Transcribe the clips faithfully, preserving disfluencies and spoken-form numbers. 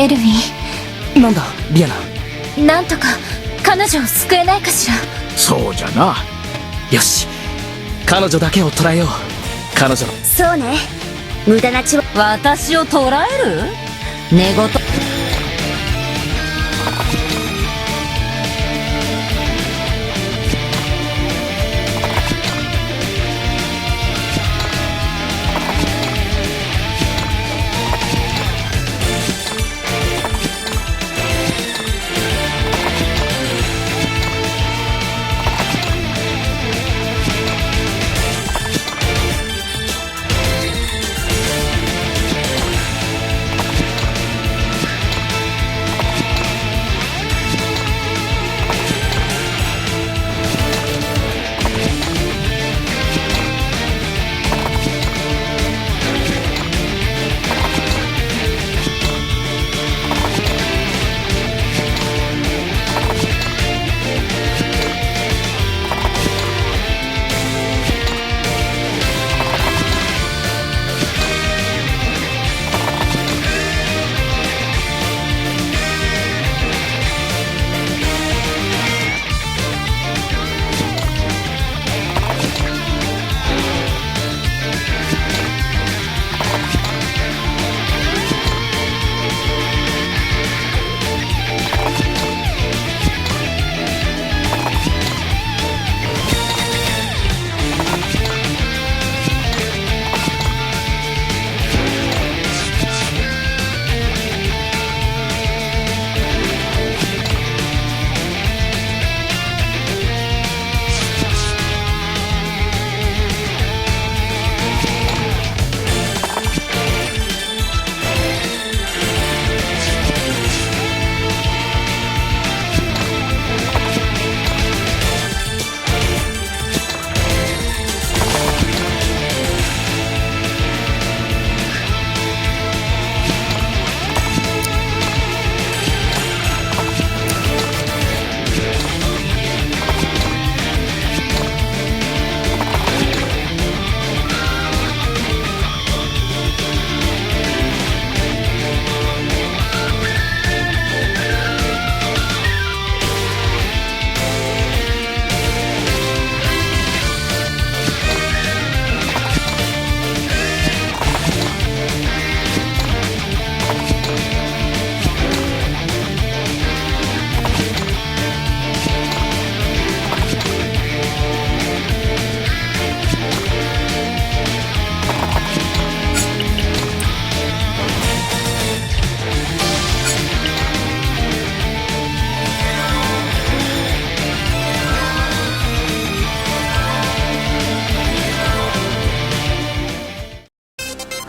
エルヴィン。なんだ、リアナ。なんとか彼女を救えないかしら。そうじゃな。よし、彼女だけを捕らえよう。彼女の。そうね。無駄な血は。私を捕らえる？寝言。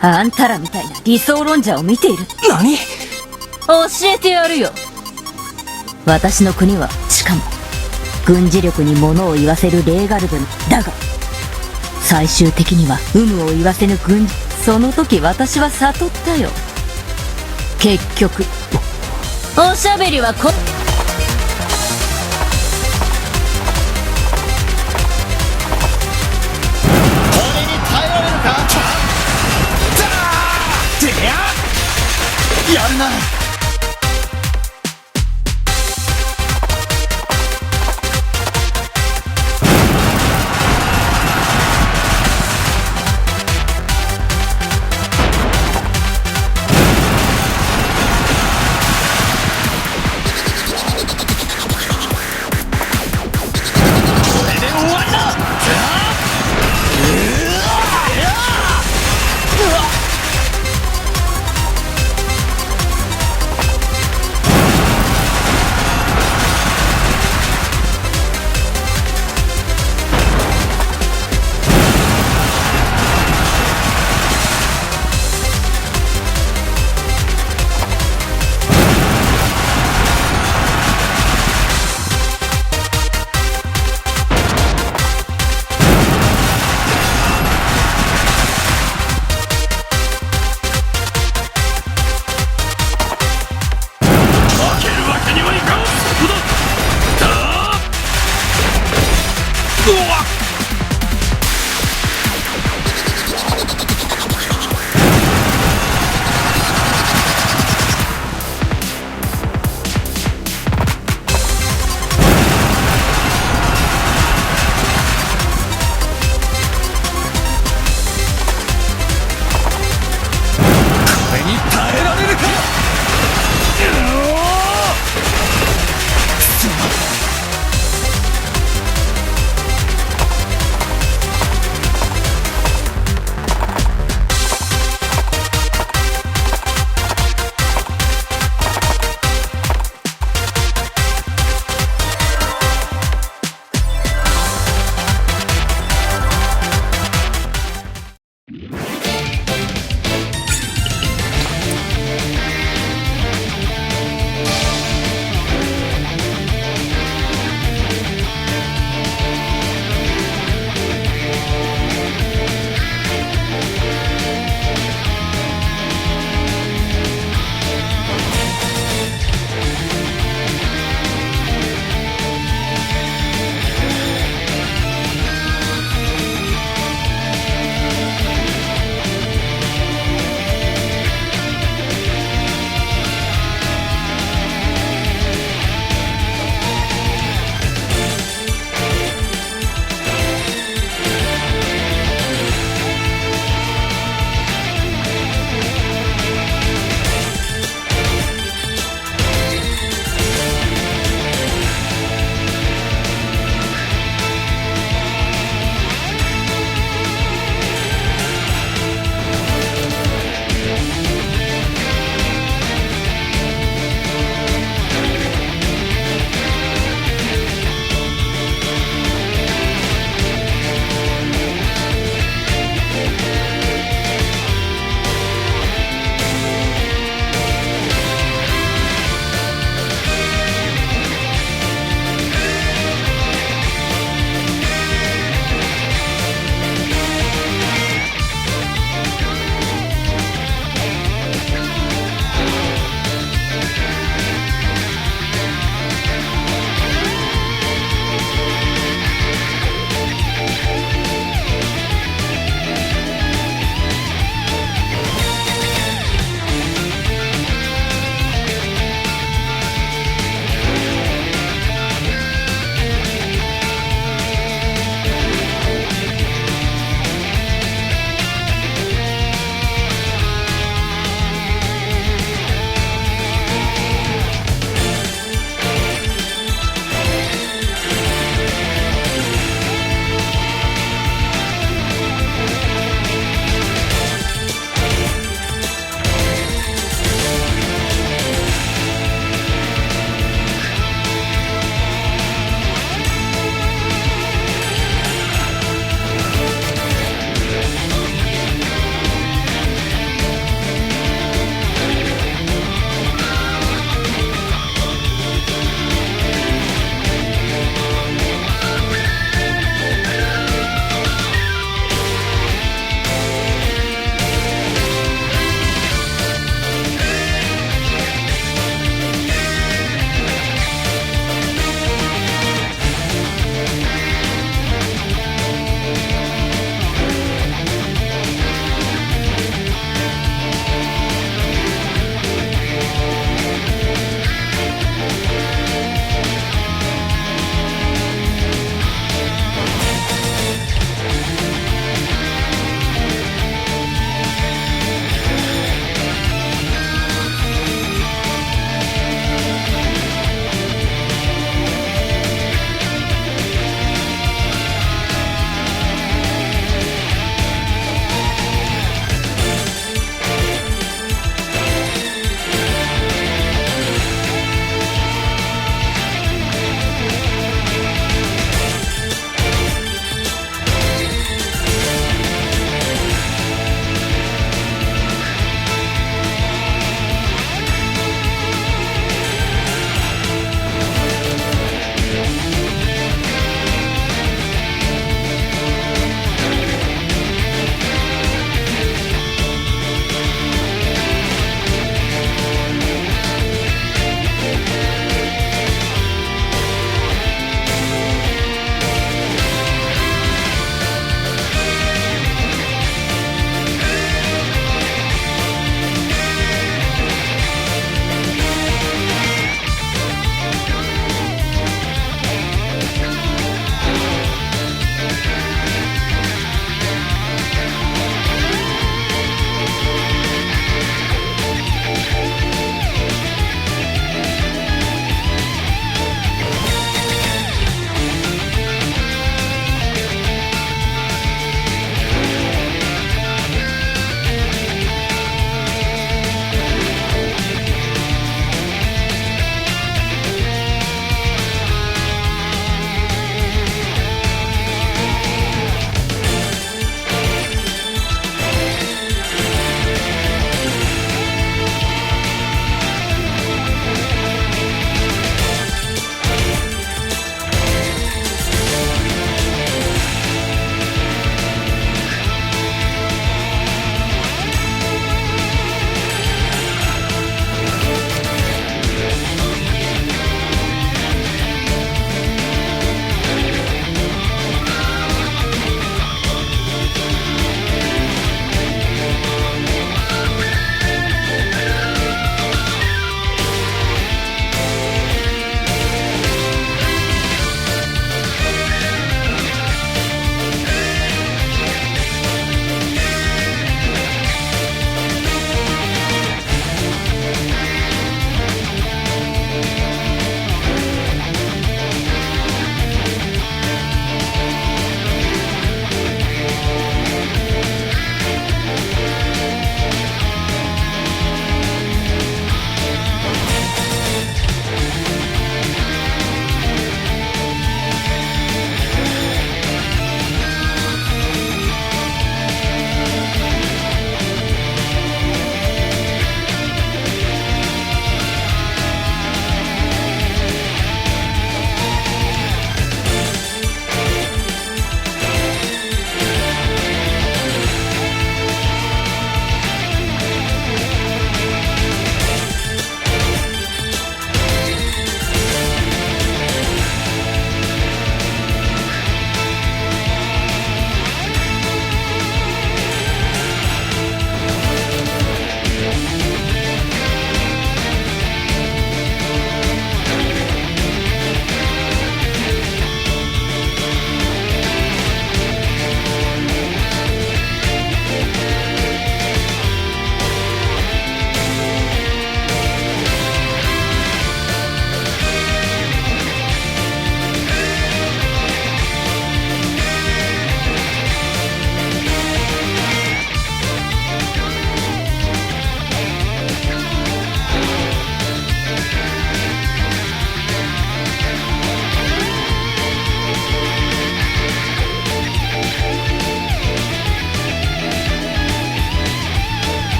あんたらみたいな理想論者を見ている。何？教えてやるよ。私の国は、しかも、軍事力に物を言わせるレーガルドに。だが、最終的には有無を言わせぬ軍事。その時私は悟ったよ。結局、おしゃべりはこ。俺に耐えられるか？てや！やるな！